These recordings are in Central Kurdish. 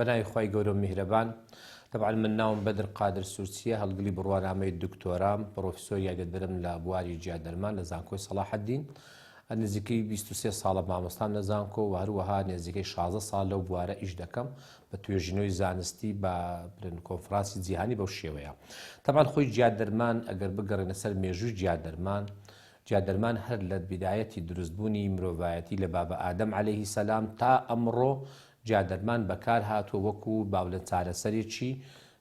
بەناوی خوای گەورە و میهرەبان. تەبعەن من ناوم بەدر قادر سورچیە، هەڵگری بڕوانامەی دکتۆرام، پڕۆفیسۆر یاریدەدەرم لە بواری جیادەرمان لە زانکۆی سەڵاحەدین. نزیکەی 23 ساڵە مامۆستام لە زانکۆ و هەروەها نزیکەی 16 ساڵ لەو بوارە ئیش دەکەم بە توێژینەوەی زانستی بە برن کۆنفرانسی جیهانی بەو شێوەیە. تەبعەن خۆی جیادەرمان ئەگەر بگەڕێنە سەر مێژووی جیادەرمان، جیادەرمان هەر لە بیدایەتی دروستبوونی مرۆڤایەتی لە بابە ئادەم عەلەیهی سەلام تا ئەمڕۆ جیادەرمان بەکار هاتووە وەکو با بڵێن چارەسەرێکی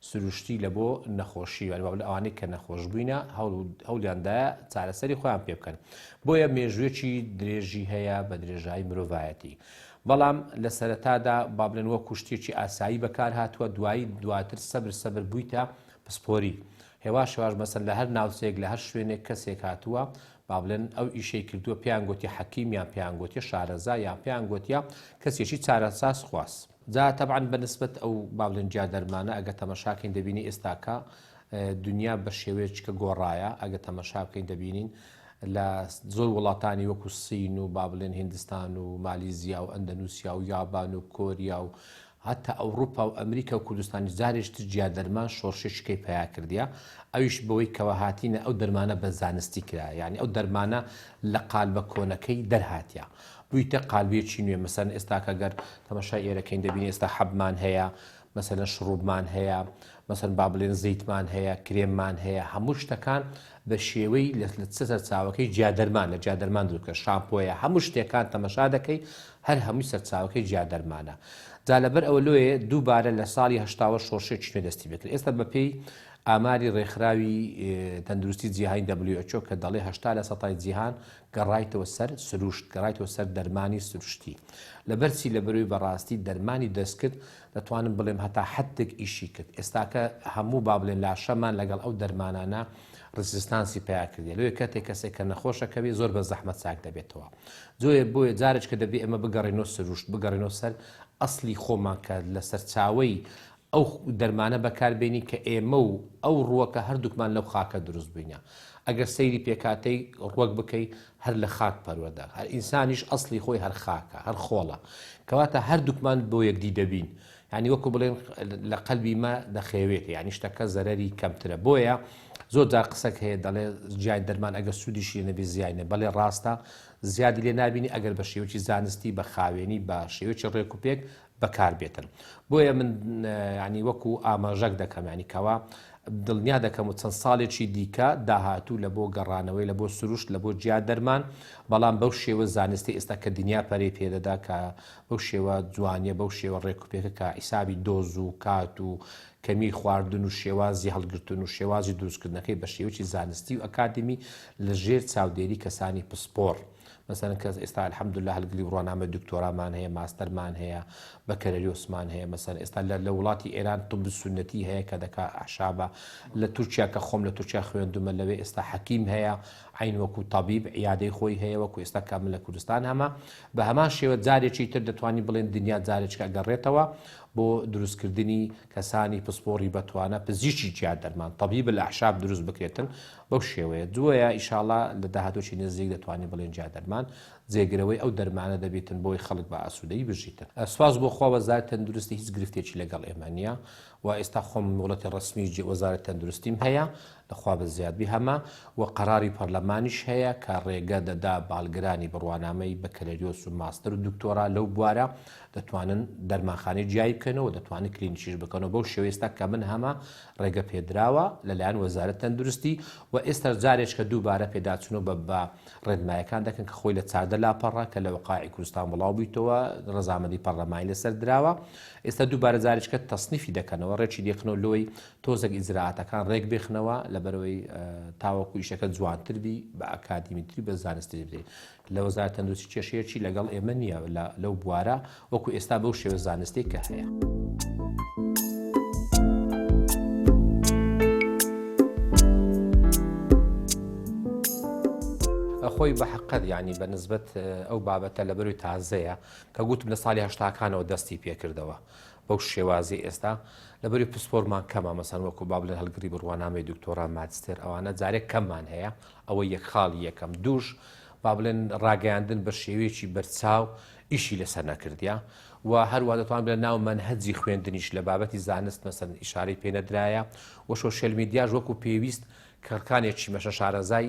سروشتی لە بۆ نەخۆشی یانی با بڵێن ئەوانەی کە نەخۆش بووینە هەوڵیان دایە چارەسەری خۆیان پێ بکەن بۆیە مێژوویەکی درێژی هەیە بە درێژایی مرۆڤایەتی بەڵام لە سەرەتادا با بڵێن وەکو شتێکی ئاسایی بەکار هاتووە دوایی دواتر سەبر سەبر بوویتە پسپۆری هێواش هێواش مەسەن لە هەر ناوچەیەک لە هەر شوێنێک کەسێک هاتووە با بڵێن ئەو ئیشەی کردووە پێیان گۆتیە حەکیم یان پێیان گۆتیە شارەزا یان پێیان گۆتیە کەسێکی چارەساز خواز. جا تەبعەن بە نسبەت ئەو با بڵێن جیا دەرمانە ئەگەر تەمەشا کەین دەبینی ئێستاکە دنیا بە شێوەیەکە گۆڕایە ئەگەر تەمەشا بکەین دەبینین لە زۆر وڵاتانی وەکو سین و با بڵێن هندستان و مالیزیا و ئەندەنوسیا و یابان و کۆریا و هەتا ئەوڕوپا و ئەمریکا و کوردستانیش جارێکی تر جیا دەرمان شۆڕشێکی کەی پەیا کردیە ئەویش بەوەی کەوا هاتینە ئەو دەرمانە بە زانستی کرا یانی ئەو دەرمانە لە قالبە کۆنەکەی دەرهاتیە بویتە قالبێکی نوێ مەسەلەن ئێستاکە گەر تەمەشای ئێرەکەین دەبینی ئێستا حەبمان هەیە مەسەلەن شڕوبمان هەیە مەسەلەن با بڵێن زەیتمان هەیە کرێممان هەیە هەموو شتەکان بە شێوەی لە چ سەرچاوەکەی جیادەرمان لە جیادەرمان دروست کرا شامپۆیە هەموو شتێکان تەمەشا دەکەی هەر هەمووی سەرچاوەکەی جیادەرمانە جا لەبەر ئەوە لۆیە دووبارە لە ساڵی هەشتاوە شۆڕشێکی نوێ دەستی پێکرد ئێستا بەپێی ئاماری ڕێکخراوی تەندروستی جیهانی WHO کە دەڵێ 80 لە سەتای جیهان گەڕایتەوە سەر سروشت گەڕایتەوە سەر دەرمانی سروشتی لەبەر چی لەبەرەوەی بەڕاستی دەرمانی دەستکرد دەتوانم بڵێم هەتا حەدێک ئیشی کرد ئێستاکە هەموو با بڵێن لاشەمان لەگەڵ ئەو دەرمانانە resistance ی پیا کردیە لۆیە کەتێک کەسێک کە نەخۆشە کەوی زۆر بە زەحمەت چاک دەبێتەوە جۆیە بۆیە جارێک کە دەبێ ئێمە بگەڕێنەوە سروشت بگەڕێنەوە سەر ئەسلی خۆمان کە لە سەرچاوەی ئەو دەرمانە بەکاربێنی کە ئێمە و ئەو ڕووەکە هەردووکمان لەو خاکە دروست بووینە ئەگەر سەیری پێکاتەی ڕوەک بکەی هەر لە خاک پەروەردە هەر ئینسانیش ئەسڵی خۆی هەر خاکە هەر خۆڵە کەواتە هەردووکمان بۆ یەکدی دەبین یعنی وەکو بڵێن لە قەلبی مە دەخێوێت یعنی شتەکە زەرەری کەمترە بۆیە زۆر جار قسەک هەیە دەڵێ جیای دەرمان ئەگەر سوودیشی لێ نەبێ زیای نە بەڵێ ڕاستە زیادی لێ نابینی ئەگەر بە شێوەیەکی زانستی بە خاوێنی بە شێوەیەکی ڕێک و پێک بەکار بێتن بۆیە من ینی وەکو ئاماژەک دەکەم ینی کەوا دڵنیا دەکەم و چەند ساڵێکی دیکە داهاتوو لە بۆ گەڕانەوەی لە بۆ سروشت لە بۆ جیا دەرمان بەڵام بەو شێوە زانستی ئێستا کە دنیا پەرەی پێدەدا کە بەو شێوە جوانیە بەو شێوە ڕێک و پێکە کە حیسابی دۆز و کات و کەمی خواردن و شێوازی هەڵگرتن و شێوازی دروستکردنەکەی بە شێوەی زانستی و ئەکادمی لە ژێر چاودێری کەسانی پسپۆڕ مەسەلەن کەس ئێستا الحمدللە هەلگری بڕوانامەی دکتۆرامان هەیە ماستەرمان هەیە بەکەلەریۆسمان هەیە مەسەلەن ئێستا لە لە وڵاتی ئێران طب سونەتی هەیە کە دەکا ئەحشابە لە تورکیا کە خۆم لە تورکیا خوێندومە لەوێ ئێستا حەکیم هەیە عین وەکو تەبیب عیادەی خۆی هەیە وەکو ئێستا کە من لە کوردستان هەمە بە هەمان شێوە جارێکی تر دەتوانین بڵێن دنیا جارێکە گەڕێتەوە بۆ دروستکردنی کەسانی پسپۆڕی بەتوانە پزیشکی جیا دەرمان طبیب الاعشاب دروست بکرێتن بەو شێوەیە دووەیە ئیشاڵا لە داهاتووی نزیک دەتوانین بڵێن جیا دەرمان جێگرەوەی ئەو دەرمانە دەبیتن بۆی خەڵک بە ئاسوودەیی بژیتن. سوپاس بۆ خوا وەزارەتی تەندروستی هیچ گرفتێکی لەگەڵ ئێمە نییە و ئێستا خۆم مۆڵەتی ڕەسمی وەزارەتی تەندروستیم هەیە لە خوا بەزیاد بی هەمە و قەراری پەرلەمانیش هەیە کە ڕێگە دەدا بالگرانی بڕوانامەی بەکەلەریۆس و ماستەر و دکتۆرا لەو بوارە دەتوانن دەرمانخانەی جیایی بکەنەوە دەتوانن کلینیکیش بکەنەوە بەو شێوەیە ئێستا کە من هەمە ڕێگە پێدراوە لەلایەن وەزارەت تەندروستی و ئێستاش جارێکە دووبارە پێداچوونەوە بە بە ڕێنمایەکان دەکەن کە خۆی لە 14 لاپەڕە کە لە وەقاعی کوردستان بڵاو بوویتەوە ڕەزامەندی پەرلەمانی لەسەر دراوە ئێستا دووبارە جارێکە تەسنیفی دەکەنەوە ڕێکی دێخنەوە لۆی تۆزێک ئیجرائاتەکان ڕێک بخنەوە لەبەرەوەی تاوەکو ئیشەکە جوانتر بی بە ئەکادیمیتری بە زانستی بێ لە وەزارەت تەندروستی کێشەیەکی لەگەڵ ئێمە نییە لەو بوارە وەکو ئێستا بەو شێوە زانستێک کە هەیە. خۆی بە حقت ینی بە نسبەت ئەو بابەتە لە بەروی تازەیە کە گوتم لە ساڵی هەشتاکانەوە دەستی پێکردەوە بەو شێوازی ئێستا لەبەری پسپۆرمان کەمە مەسەن وەکو با بڵێن هەڵگری بڕوانامەی دکتۆرا ماجستێر ئەوانە جارێک کەممان هەیە ئەوە یەک خاڵی یەکەم دووش. با بڵێن ڕاگەیاندن بە شێوەیەکی بەرچاو ئیشی لەسەر نەکردیە و هەروە دەتوان بڵێن ناو مەنهەجی خوێندنیش لە بابەتی زانست مەسەن ئیشارەی پێ نەدرایە و شۆشیال میدیاش وەکو پێویست خەڵکانێکی مەشە شارەزای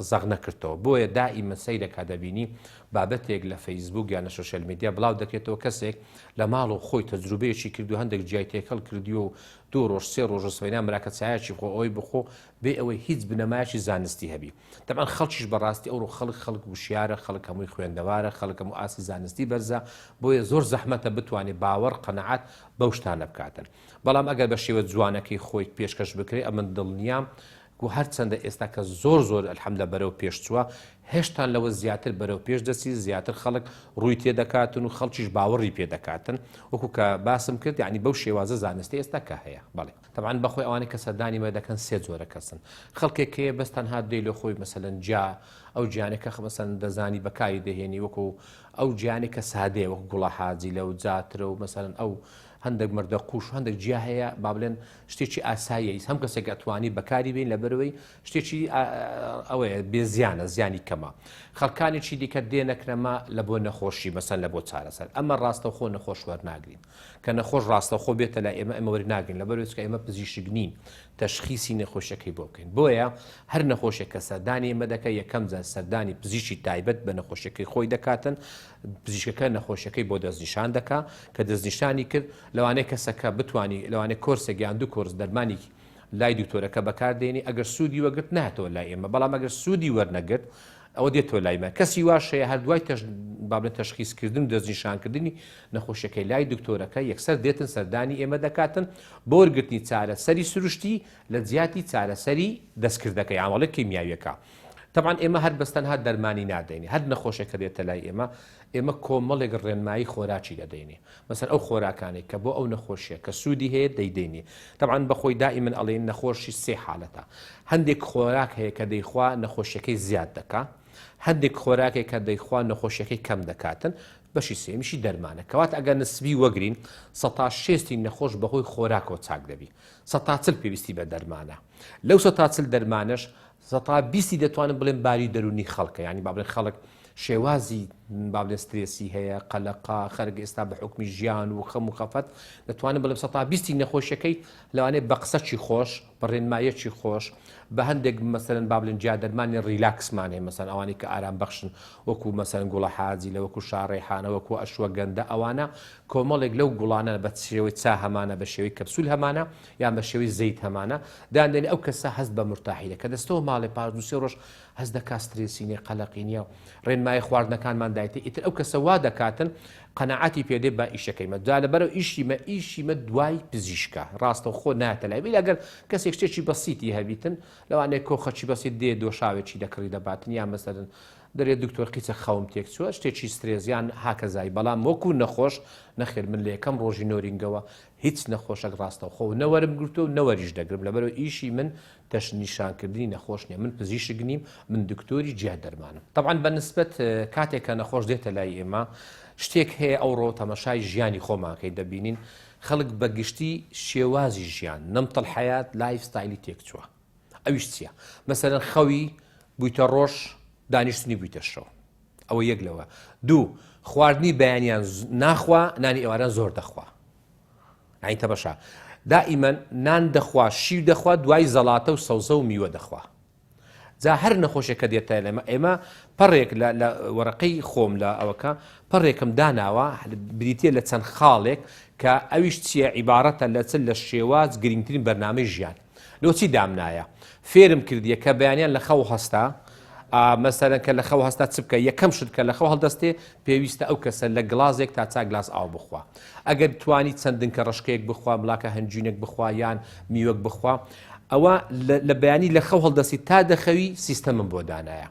زەق نەکردەوە. بۆیە دائیمەن سەیرەکە دەبینی بابەتێک لە فەیسبووک یان لە شۆشیال میدیا بڵاو دەکرێتەوە کەسێک لە ماڵ و خۆی تەجروبەیەکی کردو هەندێک جیای تێکەڵ کردیوە و دوو ڕۆژ سێ ڕۆژ و سبەینان مراکە چایەکی بخۆ ئەوەی بخۆ بێ ئەوەی هیچ بنەمایەکی زانستی هەبی. تەبعەن خەڵکیش بەڕاستی ئەوڕۆ خەڵک خەڵک وشیارە خەڵک هەمووی خوێندەوارە خەڵک هەموو ئاستی زانستی بەرزە بۆیە زۆر زەحمەتە بتوانێ باوەڕ قەناعەت بەو شتانە بکاتن. بەڵام ئەگەر بە شێوە جوانەکەی خۆی پێشکەش بکرێ ئەمن دڵنیام و هەرچەندە ئێستا کە زۆر زۆر الحمدللە بەرەو پێش چووە هێشتان لەوە زیاتر بەرەو پێش دەچی زیاتر خەڵک ڕووی تێ دەکاتن و خەڵکیش باوەڕی پێ دەکاتن وەکو کە باسم کرد یعنی بەو شێوازە زانستی ئێستا کە هەیە بەڵێ تەبعەن بەخۆی ئەوانەی کە سەردانی مە دەکەن سێ جۆرە کەسن خەڵکێک هەیە بەس تەنها دێ لۆ خۆی مەسەلەن جیا ئەو جیانە کە مەسەلەن دەزانی بەکاری دەهێنی وەکو ئەو جیانەی کە سادەیە وەکو گوڵە حاجیلە و جاترە و مەسەلەن ئەو هەندێک مردە قوش و هەندێک جیا هەیە با بڵێن شتێکی ئاساییە هەم کەسێک ئەتوانی بەکاری بین لەبەرەوەی شتێکی ئەوەیە بێزیانە زیانی کەمە خەڵکانێکی دیکە دێنەکنەمە لە بۆ نەخۆشی مەسەن لە بۆ چارەسەر ئەمە ڕاستەوخۆ نەخۆش وەرناگرین کە نەخۆش ڕاستەوخۆ بێتە لای ئێمە ئێمە وەری ناگرین لەبەرئەوەی چونکە ئێمە پزیشک نین تەشخیسی نەخۆشیەکەی بۆ بکەین بۆیە هەر نەخۆشێک کە سەردانی ئێمە دەکە یەکەم جار سەردانی پزیشکی تایبەت بە نەخۆشیەکەی خۆی دەکاتن پزیشکەکە نەخۆشیەکەی بۆ دەستنیشان دەکا کە دەستنیشانی کرد لەوانەیە کەسەکە بتانی لەوانەیە کۆرسێک یان دوو کۆرس دەرمانی لای دکتۆرەکە بەکاردێنی ئەگەر سوودی وەگرت ناتەوە لای ئێمە بەڵام ئەگەر سوودی وەرنەگرت ئەوە دێتەوە لای مە. کەسی واش هەیە هەر دوای تەش با بڵێن تەشخیس کردن و دەستنیشانکردنی نەخۆشیەکەی لای دکتۆرەکە یەکسەر دێتن سەردانی ئێمە دەکاتن بۆ وەرگرتنی چارەسەری سروشتی لە جیاتی چارەسەری دەستکردەکە یان وەڵێ کیمیاویەکە. تەبعەن ئێمە هەر بەس تەنها دەرمانی نادەینێ هەر نەخۆشێک کە دێتە لای ئێمە ئێمە کۆمەڵێک ڕێنمایی خۆراکی دەدەینێ مەسەن ئەو خۆراکانەی کە بۆ ئەو نەخۆشیە کە سوودی هەیە دەیدەینێ تەبعەن بەخۆی دائیمەن ئەڵێین نەخۆشی سێ حالەتە هەندێک خۆراک هەیە کە دەیخوا نەخۆشیەکەی زیاد دەکا هەندێک خۆراکێک کە دەیخوا نەخۆشیەکەی کەم دەکاتن بەشی سێمیشی دەرمانە کەوات ئەگەر نسبی وەگرین سەتا شێستی نەخۆش بەهۆی خۆراکەوە چاک دەبی سەتا چل پێویستی بە دەرمانە لەو سەتا چل دەرمانەش سەتا بیستی دەتوانم بڵێم باری دەروونی خەڵکە یانی با بڵێن خەڵک شێوازی با بڵێن سترێسی هەیە قەلەقا خەرگ ئێستا بە حکمی ژیان و خەم و خەفەت دەتوانم بڵێم سەتا بیستی نەخۆشیەکەی لەوانەیە بە قسەکی خۆش بە ڕێنمایەکی خۆش بە هەندێک مەسەرەن با بڵێن جیا دەرمانی relax مان هەیە مەسەن ئەوانەی کە ئارام بەخشن وەکو مەسەن گوڵە حاجی لە وەکو شاڕێحانە وەکو ئەشوە گەندە ئەوانە کۆمەڵێک لەو گوڵانە بە شێوەی چا هەمانە بە شێوەی کەپسول هەمانە یان بە شێوەی زەیت هەمانە داندێنێ ئەو کەسە هەست بە مورتاحی دەکا دەستەوە ماڵێ پاش دوو سێ ڕۆژ هەست دەکا سترێسی نیە قەلەقی نیە ڕێنمایی خواردنەکانمان دایتێ ئیتر ئەو کەسە وا دەکاتن قەناعەتی پێ دێ بە ئیشەکەی مە جا لەبەرەوە ئیشی مە ئیشی مە دوای پزیشکە ڕاستەوخۆ نایەتە لای بیل ئەگەر کەسێک شتێکی بەسیتی هەبیتن لەوانەیە کۆخەکی بەسیت دێ دۆشاوێکی دەکڕی دەباتن یان مەسەلەن دەرێ دکتۆر قیچە خەوم تێک چووە شتێکی سترێس یان هاکەزای بەڵام وەکو نەخۆش نەخێر من لە یەکەم ڕۆژی نۆرینگەوە هیچ نەخۆشەک ڕاستەوخۆ نە وەرم گرتووە و نە وەریش دەگرم لەبەرئەوەی ئیشی من تەشنیشانکردنی نەخۆش نیە من پزیشک نیم من دکتۆری جیا دەرمانم. تەبعەن بە نسبەت کاتێک کە نەخۆش دێتە لای ئێمە شتێک هەیە ئەوڕۆ تەمەشای ژیانی خۆمان کەین دەبینین خەڵک بە گشتی شێوازی ژیان نمط الحیات life style ی تێکچووە ئەویش چییە مەسەلەن خەوی بوویتە ڕۆژ دانیشتنی بوویتە شەو ئەوە یەک لەوە دوو خواردنی بەیانیان ناخوا نانی ئێواران زۆر دەخوا یعنی تەمەشا دائیمەن نان دەخوا شیر دەخوا دوای زەڵاتە و سەوزە و میوە دەخوا جا هەر نەخۆشێک کە دێتە لەمە ئێمە پەڕێک لە وەرەقەی خۆم لە ئەوەکە پەڕێکم داناوە بریتە لە چەند خاڵێک کە ئەویش چییە عیبارەتە لە چ لە شێواز گرنگترین بەرنامەی ژیان لۆچی دامنایە فێرم کردیە کە بەیانیان لە خەو هەستا مەسەلەن کە لە خەو هەستا چ بکە یەکەم شت کە لە خەو هەڵدەستێ پێویستە ئەو کەسە لە گڵازێک تا چا گلاس ئاو بخوا ئەگەر توانی چەند دنکە ڕەشکەیەک بخوا مڵاکە هەنجوینێک بخوا یان میوەک بخوا ئەوە لە بەیانی لە خەو هەڵدەستی تا دەخەوی سیستەمم بۆ دانایە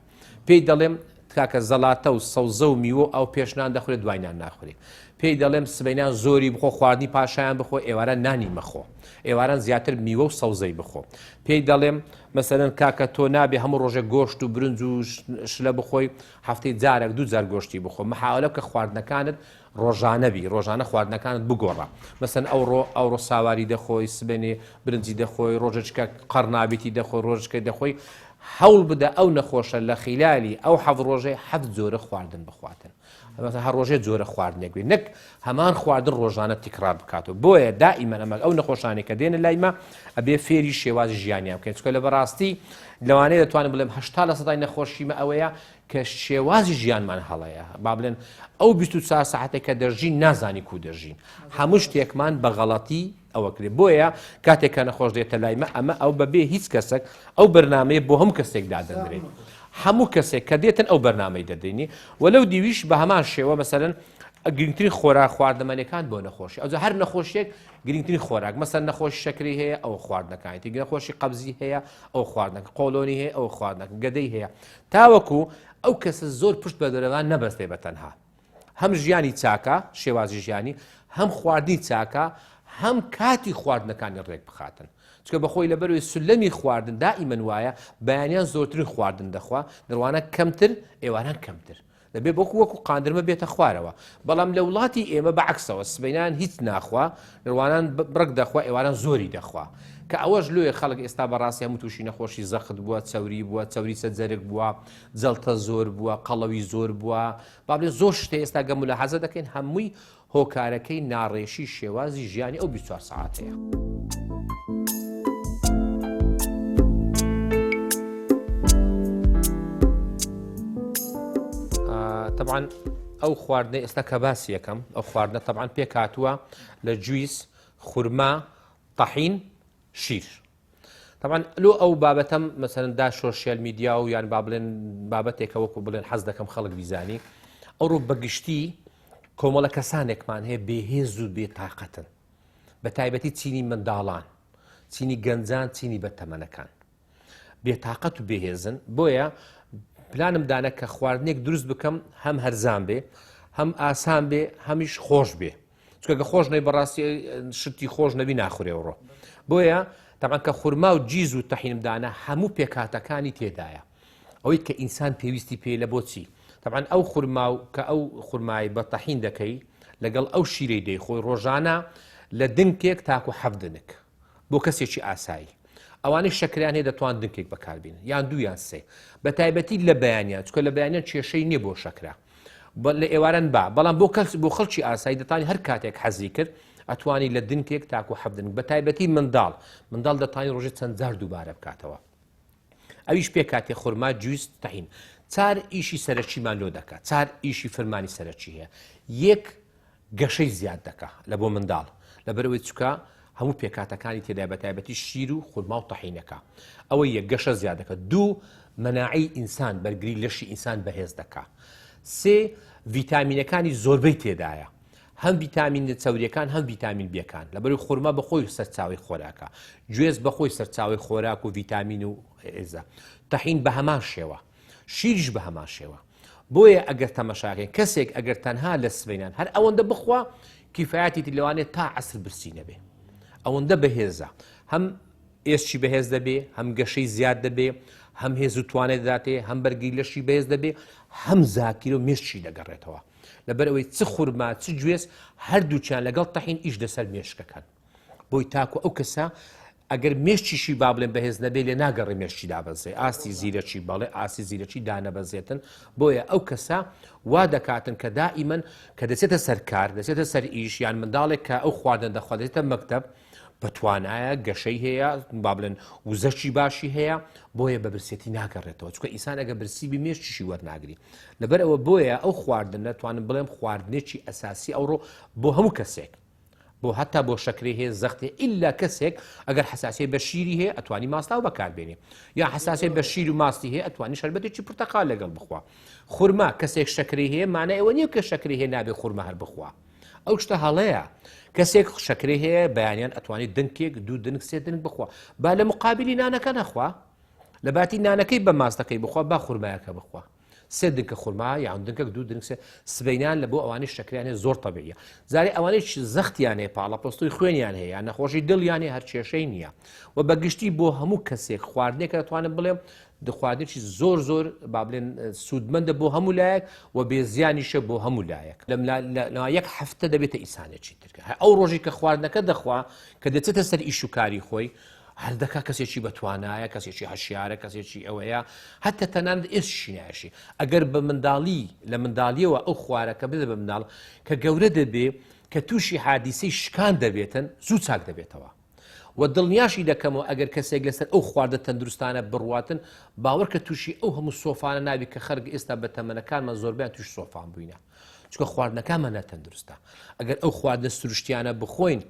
پێی دەڵێم کاکە زەڵاتە و سەوزە و میوە و ئاو پێش نان دەخورێت دوای نان ناخورێ. پێی دەڵێم سبەینان زۆری بخۆ خواردنی پاشایان بخۆ ئێواران نانی مەخۆ. ئێواران زیاتر میوە و سەوزەی بخۆ. پێی دەڵێم مەسەلەن کاکە تۆ نابێ هەموو ڕۆژێک گۆشت و برنج و شلە بخۆی هەفتەی جارێک دوو جار گۆشتی بخۆ. محاولە بکە خواردنەکانت ڕۆژانە بی ڕۆژانە خواردنەکانت بگۆڕە مەسەن ئەوڕۆ ئەوڕۆ ساواری دەخۆی سبەینێ برنجی دەخۆی ڕۆژێکە قەرنابیتی دەخۆی ڕۆژێکە دەخۆی. هەوڵ بدە ئەو نەخۆشە لە خیلالی ئەو حەڤ ڕۆژەی حەفت جۆرە خواردن بخواتن مەسەلەن هەر ڕۆژێ جۆرە خواردنێک بێ نەک هەمان خواردن ڕۆژانە تکرار بکاتەوە بۆیە دائیمەن ئەمە ئەو نەخۆشانەی کە دێنە لای مە ئەبێ فێری شێوازی ژیانیان بکەین چونکە لە بەڕاستی لەوانەیە دەتوانم بڵێم 80 لە سەدای نەخۆشیمە ئەوەیە کە شێوازی ژیانمان هەڵەیە با بڵێن ئەو 24 ساعتێک کە دەژین نازانی کو دەژین هەموو شتێکمان بە غەڵەتی ئەوە کرێ بۆیە کاتێک کە نەخۆش دێتە لای مە ئەمە ئەو بەبێ هیچ کەسێک ئەو بەرنمەیە بۆ هەموو کەسێک دادەنرێت هەموو کەسێک کە دێتن ئەو بەرنمەی دەدەینی و لەو دیویش بە هەمان شێوە مەسەرەن گرنگترین خۆراک خواردەمەنیەکان بۆ نەخۆشی ئەوجا هەر نەخۆشیێک گرنگترین خۆراک مەسەر نەخۆشی شەکری هەیە ئەو خواردنەکانی نەخۆشی قەبزی هەیە ئەو خواردنەکە قۆلۆنی هەیە ئەو خواردنەکە گەدەی هەیە تاوەکو ئەو کەسە زۆر پشت بە دەرەوان نەبەستێ بە تەنها هەم ژیانی چاکە، شێوازی ژیانی، هەم خواردنی چاکە، هەم کاتی خواردنەکانی ڕێک بخاتن. چونکە بەخۆی لەبەروی سولەمی خواردن دائیمەن وایە، بەیانیان زۆرترین خواردن دەخوا، دڕوانە کەمتر، ئێواران کەمتر. دەبێ وەکو وەکو قاندرمە بێتە خوارەوە. بەڵام لە وڵاتی ئێمە بە عەکسەوە، سبەینان هیچ ناخوا، دڕوانان بڕک دەخوا، ئێواران زۆری دەخوا. کە ئەوەش لۆیە خەڵک ئێستا بەڕاستی هەموو تووشی نەخۆشی زەخت بووە، چەوری بووە، چەوری سەر جەرگ بووە، جەڵتە زۆر بووە، قەڵەوی زۆر بووە، با بڵێن زۆر شتێ ئێستا گە ملاحەزە دەکەین هەمووی هۆکارەکەی ناڕێشی شێوازی ژیانی ئەو 24 سەعاتەیە. طبعا ئەو خواردنە ئێستا کە باسی یەکەم ئەو خواردنە طبعا پێک هاتووە لە جویس خورما تەحین شیر تەبعەن لۆ ئەو بابەتەم مەسەلەن دا social media و یان با بڵێن بابەتێکە وەکو بڵێن حەز دەکەم خەڵک بیزانی ئەوڕۆ بەگشتی کۆمەڵە کەسانێکمان هەیە بێهێز و بێتاقەتن بە تایبەتی چینی منداڵان چینی گەنجان چینی بەتەمەنەکان بێتاقەت و بێهێزن بۆیە پلانم دانە کە خواردنێک دروست بکەم هەم هەرزان بێ هەم ئاسان بێ هەمیش خۆش بێ چونکە گە خۆش نەبی بەڕاستی شتی خۆش نەبی ناخورێ ڕۆ بۆیە تەبعەن کە خورما و جیز و تەحینم دانا هەموو پێکهاتەکانی تێدایە ئەوەی کە ئینسان پێویستی پێ لە بۆچی تەبعەن ئەو خورما و کە ئەو خورمای بە تەحین دەکەی لەگەڵ ئەو شیرەی دەیخۆی ڕۆژانە لە دنکێک تاکو حەفت دنک بۆ کەسێکی ئاسایی ئەوانەی شەکریان هەیە دەتوان دنکێک بەکاربین یان دوو یان سێ بە تایبەتی لە بەیانیان چکە لە بەیانیان کێشەی نییە بۆ شەکرە لە ئێواران با بەڵام بۆ کەس بۆ خەڵکی ئاسایی دەتانی هەر کاتێک حەزی کرد ئەتوانی لە دنکێک تاکو حەفت دنک بە تایبەتی منداڵ منداڵ دەتانی ڕۆژێ چەند جار دووبارە بکاتەوە ئەویش پێکاتێ خورما جویست تەحین چار ئیشی سەرەکیمان لۆ دەکات چار ئیشی فرمانی سەرەکی هەیە یەک گەشەی زیاد دەکا لە بۆ منداڵ لەبەرئەوەی چکە هەموو پێکهاتەکانی تێدایە بەتایبەتی شیر و خورما و تەحینەکە ئەوە یەک گەشە زیاد دەکا دوو مەناعەی ئینسان بەرگری لەشی ئینسان بەهێز دەکا سێ ڤیتامینەکانی زۆربەی تێدایە هەم ڤیتامین چەوریەکان هەم ڤیتامین بێکان لەبەروی خورما بەخۆی سەرچاوی خۆراکە گوێز بەخۆی سەرچاوی خۆراک و ڤیتامین و ئێزە تەحین بە هەمان شێوە شیریش بە هەمان شێوە بۆیە ئەگەر تەمەشاکەین کەسێک ئەگەر تەنها لە سبەینان هەر ئەوەندە بخوا کیفایەتیتی لەوانێت تا عەسر برسی نەبێ ئەوەندە بەهێزە هەم ئێسکی بەهێز دەبێ هەم گەشەی زیاد دەبێ هەم هێز و توانێت دەداتێ هەم بەرگری لەشی بەهێز دەبێ هەم زاکیرە و مێشکی دەگەڕێتەوە لەبەر ئەوەی چ خورما چ گوێز هەردووکیان لەگەڵ تەحین ئیش لەسەر مێشکەکەن بۆی تاکو ئەو کەسە ئەگەر مێشکیشی با بڵێن بەهێز نەبێ لێ ناگەڕێ مێشکی دابەزێ ئاستی زیرەکی بەڵێ ئاستی زیرەکی دانەبەزێتن بۆیە ئەو کەسە وا دەکاتن کە دائیمەن کە دەچێتە سەر کار دەچێتە سەر ئیش یان منداڵێک کە ئەو خواردن دەخوا دەچێتە مەکتەب بەتوانایە گەشەی هەیە با بڵێن وزەشی باشی هەیە بۆیە بە برسێتی ناگەڕێتەوە چونکە ئینسان ئەگە برسی بی مێشکیشی وەرناگری لەبەر ئەوە بۆیە ئەو خواردنە توانم بڵێم خواردنێکی ئەساسی ئەوڕۆ بۆ هەموو کەسێک بۆ هەتا بۆ شەکرەی هەیە زەخت هەیە ئیلا کەسێک ئەگەر حساسیەی بە شیری هەیە ئەتوانی ماستاو بەکاربێنێ یا حساسیەی بە شیر و ماستی هەیە ئەتوانی شەربەتێکی پرتەقال لەگەڵ بخوا خورما کەسێک شەکرەی هەیە مانای ئەوە نییە کە شەکرەی هەیە نابێ خورما هەر بخوا ئەو شتە هەڵەیە کەسێک شەکرەی هەیە بەیانیان ئەتوانی دنکێک دوو دنک سێ دنک بخوا با لە مقابلی نانەکە نەخوا لە باتی نانەکەی بە ماستەکەی بخوا با خورمایەکە بخوا سێ دنکە خورما یان دنکەک دوو دنک سێ سبەینان لە بۆ ئەوانەی شەکریان هەیە زۆر تەبیعیە جارێ ئەوانەی زەختیان هەیە پاڵەپەستۆی خوێنیان هەیە یان نەخۆشی دڵیان هەیە هەر کێشەی نییە و بە گشتی بۆ هەموو کەسێک خواردنێک دەتوانم بڵێم خواردنێکی زۆر زۆر با بڵێن سوودمەندە بۆ هەموو لایەک و بێزیانیشە بۆ هەموو لایەک لەم یەک هەفتە دەبێتە ئیسانێکی ترکە ئەو ڕۆژی کە خواردنەکە دەخوا کە دەچێتە سەر ئیش و کاری خۆی. هەر دەکا کەسێکی بەتوانایە کەسێکی هەشیارە کەسێکی ئەوەیە هەتا تەنانەت ئێسکیشی نایەشی ئەگەر بە منداڵی لە منداڵیەوە ئەو خوارەکە بدە بە منداڵ کە گەورە دەبێ کە تووشی حادیسەی شکان دەبێتن زوو چاک دەبێتەوە و دڵنیاشی دەکەمەوە ئەگەر کەسێک لەسەر ئەو خواردە تەندروستانە بڕواتن باوەڕکە تووشی ئەو هەموو سۆفانە نابی کە خەرک ئێستا بە تەمەنەکانمان زۆربیان تووش سۆفان بووینە چونکە خواردنەکانمان ناتەندروستە ئەگەر ئەو خواردنە سروشتیانە بخۆین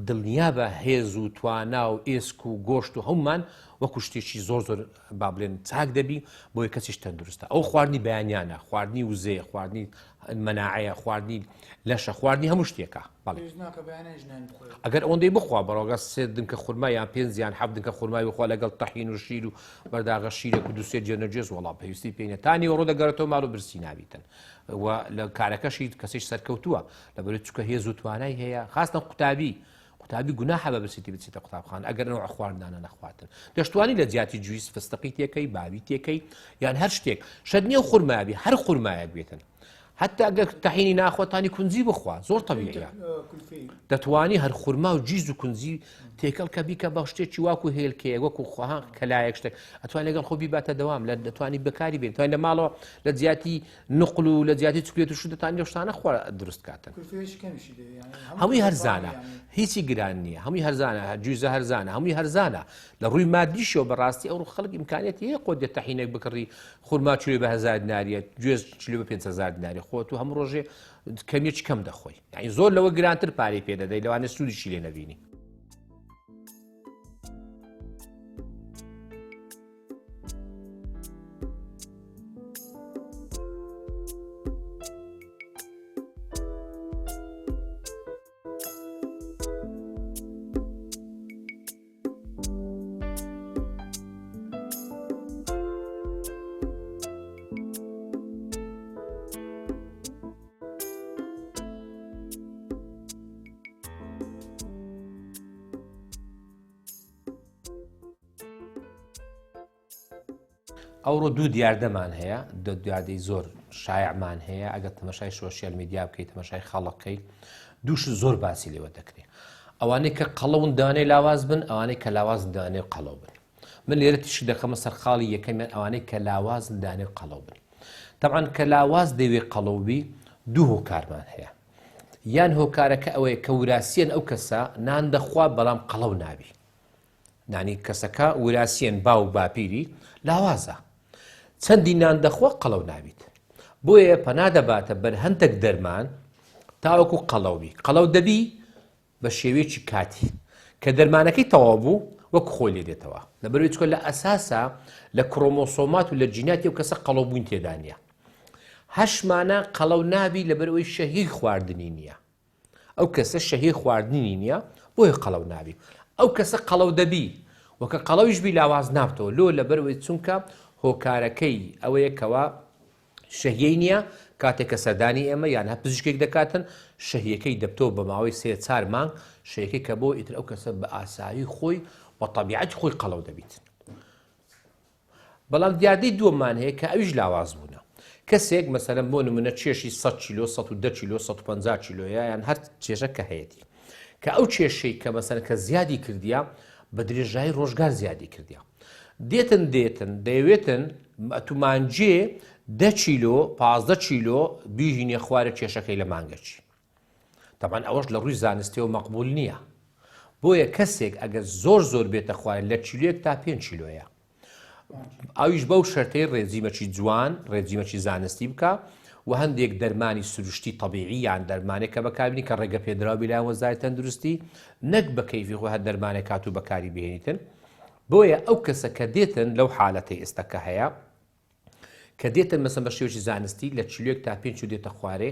دڵنیابە هێز و توانا و ئێسک و گۆشت و هەمومان وەکو شتێکی زۆر زۆر با بڵێن چاک دەبی بۆیە کەسیش تەندروستە ئەو خواردنی بەیانیانە خواردنی وزەیە خواردنی مەناعەیە خواردنی لەشە خواردنی هەموو شتێکە بەڵێ ئەگەر ئەوەندەی بخوا بەڕۆگە سێ دنکە خورما یان پێنج یان حەفت دنکە خورمای بخوا لەگەڵ تەحین و شیر و بەرداغە شیرێک و دوسێ جێنەجێز وەڵا پێویستی پێینە تا نیوەڕۆ دەگەڕێتەوە ماڵ و برسی نابیتن و لە کارەکەشی کەسیش سەرکەوتووە لەبەرئەوەی چونکە هێز و توانای هەیە خاستە قوتابی قوتابی گوناحە بە برسیتی بچێتە قوتابخانە ئەگەر نەوع خواردنانە نەخواتن دەشتوانی لە جیاتی جویس فستقی تێکەی باوی تێکەی یان هەر شتێک شەت نییە خورمابی هەر خورمایەک بێتن حتا ئەگەر تەحینی ناخۆتانی کونجی بخوا زۆر تەبیعە دەتوانی هەر خورما و جیز و کونجی تێکەڵ کە بیکە بە شتێکی واکو هێلکەیە وەکو خواهان کەلایەک شتێک ئەتوان لەگەڵ خۆ بیباتە دەوام لە دەتوانی بەکاری بێت توانین لە ماڵەوە لە جیاتی نقل و لە جیاتی چکلێت و شت دەتوانین لەو شتانە خوا دروست کاتن هەمووی هەرزانە هیچی گران نییە هەمووی هەرزانە جوزە هەرزانە هەمووی هەرزانە لە ڕووی مادیشەوە بەڕاستی ئەو خەڵک ئیمکانیەتی هەیە خۆ دێت تەحینێک بکڕی خورما چلێ بە هزار دیناریە گوێز چلێ بە 5هزار دیناری خۆت و هەموو ڕۆژێ کەمیەکی کەم دەخۆی یعنی زۆر لەوە گرانتر پارەی پێدەدەی لەوانە سوودیشی لێ نەبینی. ئەوڕۆ دوو دیاردەمان هەیە دە دیاردەی زۆر شایعمان هەیە ئەگەر تەمەشای سۆشیال میدیا بکەیت تەمەشای خەڵک بکەیت دووش زۆر باسی لێوە دەکرێت ئەوانەی کە قەڵەون دانێ لاواز بن ئەوانەی کە لاواز دانێ قەڵەو بن من لێرە تیشک دەخەمە سەر خاڵی یەکەمیان ئەوانەی کە لاوازن دانێ قەڵەو بن تەبعەن کە لاواز دەوێ قەڵەو بی دوو هۆکارمان هەیە یان هۆکارەکە ئەوەیە کە وراسیەن ئەو کەسە نان دەخوا بەڵام قەڵەو نابی نانی کەسەکە وراسیەن باو باپیری لاوازە چەندی نان دەخوا قەڵەو نابیت بۆیە پەنا دەباتە بەر هەندێک دەرمان تاوەکو قەڵەوبی قەڵەو دەبی بە شێوەیەکی کاتی کە دەرمانەکەی تەواو بوو وەک خۆی لێ دێتەوە لەبەرئەوەی چونکە لە ئەساسا لە کرۆمۆسۆمات و لە جیناتی ئەو کەسە قەڵەوبوون تێدا نییە هەشمانە قەڵەو نابی لەبەرئەوەی شەهیەی خواردنی نییە ئەو کەسە شەهیەی خواردنی نییە بۆیە قەڵەو نابی ئەو کەسە قەڵەو دەبی وەکە قەڵەویش بی لاواز نابتەوە لۆ لەبەرئەوەی چونکە هۆکارەکەی ئەوەیە کەوا شەهیەی نیە، کاتێک کە سەردانی ئێمە یان هەر پزیشکێک دەکاتن شەهیەکەی دەبتەوە بە ماوەی سێ چار مانگ شەیەکەی کە بۆ ئیتر ئەو کەسە بە ئاسایی خۆی بە تەبیعەتی خۆی قەڵەو دەبیت. بەڵام دیاردەی دووەممان هەیە کە ئەویش لاواز بوونە. کەسێک مەسەلەن بۆ نمونە کێشی 100 کیلۆ 110 کیلۆ 150 کیلۆیە یان هەر کێشە کە هەیەتی کە ئەو کێشەی کە مەسەلەن کە زیادی کردیە بە درێژایی ڕۆژگار زیادی کردیە دێتن دێتن دەیەوێتن ئەتو مانگێ دە کیلۆ 15 کیلۆ بیهینێ خوارە کێشەکەی لە مانگەکی تەبعەن ئەوەش لە ڕووی زانستیەوە مەقبول نییە بۆیە کەسێک ئەگەر زۆر زۆر بێتە خوارێ لە کیلۆیەک تا پێنج کیلۆیە ئەویش بەو شەرتەی ڕێجیمەکی جوان ڕێجیمەکی زانستی بکە و هەندێک دەرمانی سروشتی تەبیعی یان دەرمانێک کە بەکاربینی کە ڕێگە پێدراو بی لایەن وەزارەتی تەندروستی نەک بە کەیفی خۆی هەر دەرمانێک هات و بەکاری بهێنیتن بۆیە ئەو کەسە کە دێتن لەو حالەتەی ئێستا کە هەیە کە دێتن مەسەن بە شێوەیەکی زانستی لە چلوێک تا پێنج و دێتە خوارێ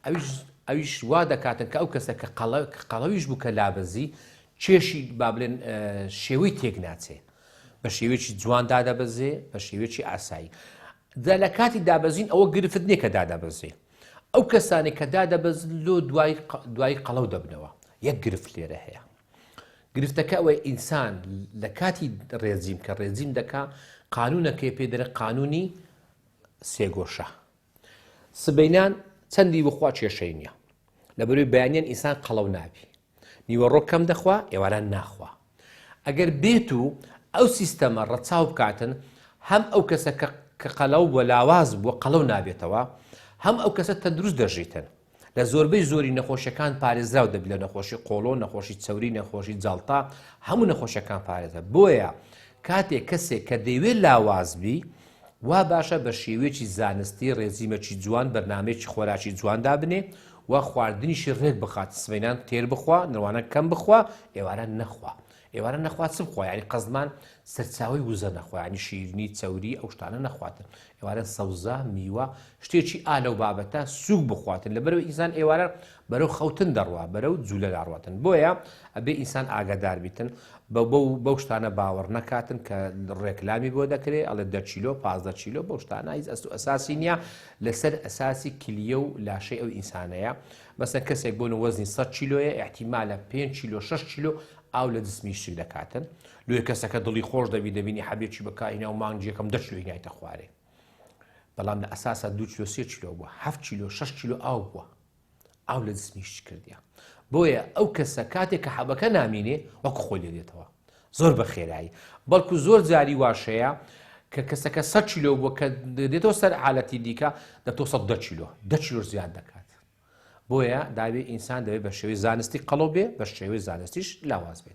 ئەویش ئەویش وا دەکاتن کە ئەو کەسە کە قەڵەویش بوو کە لابەزی کێشی با بڵێن شێوەی تێک ناچێ بە شێوەیەکی جوان دادەبەزێ بە شێوەیەکی ئاسایی جا لە کاتی دابەزین ئەوە گرفت نییە کە دادەبەزێ ئەو کەسانێک کە دادەبەزن لۆ دوای دوای قەڵەو دەبنەوە یەک گرفت لێرە هەیە گرفتەکە ئەوەی ئینسان لە کاتی ڕێجیم کە ڕێجیم دەکا قانونەکەی پێ دەرە قانونی سێگۆشە سبەینان چەندی بخوا کێشەی نییە لەبەروی بەیانیان ئینسان قەڵەو نابی نیوەڕۆ کەم دەخوا ئێواران ناخوا. ئەگەر بێت و ئەو سیستەمە ڕەچاو بکاتن هەم ئەو کەسە کە کە قەلەو بووە لاواز بووە قەلەو نابێتەوە هەم ئەو کەسە تەندروست دەژیتن لە زۆربەی زۆری نەخۆشیەکان پارێزراو دەبی لە نەخۆشی قۆڵۆن نەخۆشی چەوری نەخۆشی جەڵتە هەموو نەخۆشیەکان پارێزە بۆیە کاتێک کەسێک کە دەیوێت لاواز بی وا باشە بە شێوەیەکی زانستی ڕێجیمەکی جوان بەرنامەیەکی خۆراکی جوان دابنێ و خواردنیشی ڕێک بخات سبەینان تێر بخوا نەوانە کەم بخوا ئێواران نەخوا ئێوارە نەخوا چ بخوا یانی قەزمان سەرچاوەی وزە نەخوا یانی شیرنی چەوری ئەو شتانە نەخواتن ئێوارە سەوزە میوە شتێکی ئا لەو بابەتە سووک بخواتن لەبەرەوە ئینسان ئێوارە بەرەو خەوتن دەڕوا بەرەو جوولە داڕواتن بۆیە ئەبێ ئینسان ئاگادار بیتن بەو شتانە باوەڕ نەکاتن کە ڕێکلامی بۆ دەکرێ ئەڵێ دە کیلۆ 15 کیلۆ بەو شتانە هیچ ئەست و ئەساسی نییە لەسەر ئەساسی کلیە و لاشەی ئەو ئینسانەیە مەسەن کەسێک بۆ وەزنی 100 کیلۆیە احتیمالە 5 کیلۆ 6 کیلۆ ئاو لە جسمی شک دەکاتن لۆیە کەسەکە دڵی خۆش دەبی دەبینی حەبێکی بەکارهێنا و مانگی یەکەم دە کیلۆ هینایتە خوارێ بەڵام لە ئەساسا دو کیلۆ سێ کیلۆ بووە هەفت کیلۆ شەش کیلۆ ئاو بووە ئاو لە جسمی شک کردیە بۆیە ئەو کەسە کاتێک کە حەبەکە نامینێ وەک خۆی لێ دێتەوە زۆر بە خێرایی بەڵکو زۆر جاری واشەیە کە کەسەکە 100 کیلۆ بووە کە دێتەوە سەر حالەتی دیکە دەتۆ 110 کیلۆ 10 کیلۆ زیاد دەکات بۆیە داوێ ئینسان دەبێت بە شێوەی زانستی قەڵەو بێ بە شێوەی زانستیش لاواز بێت.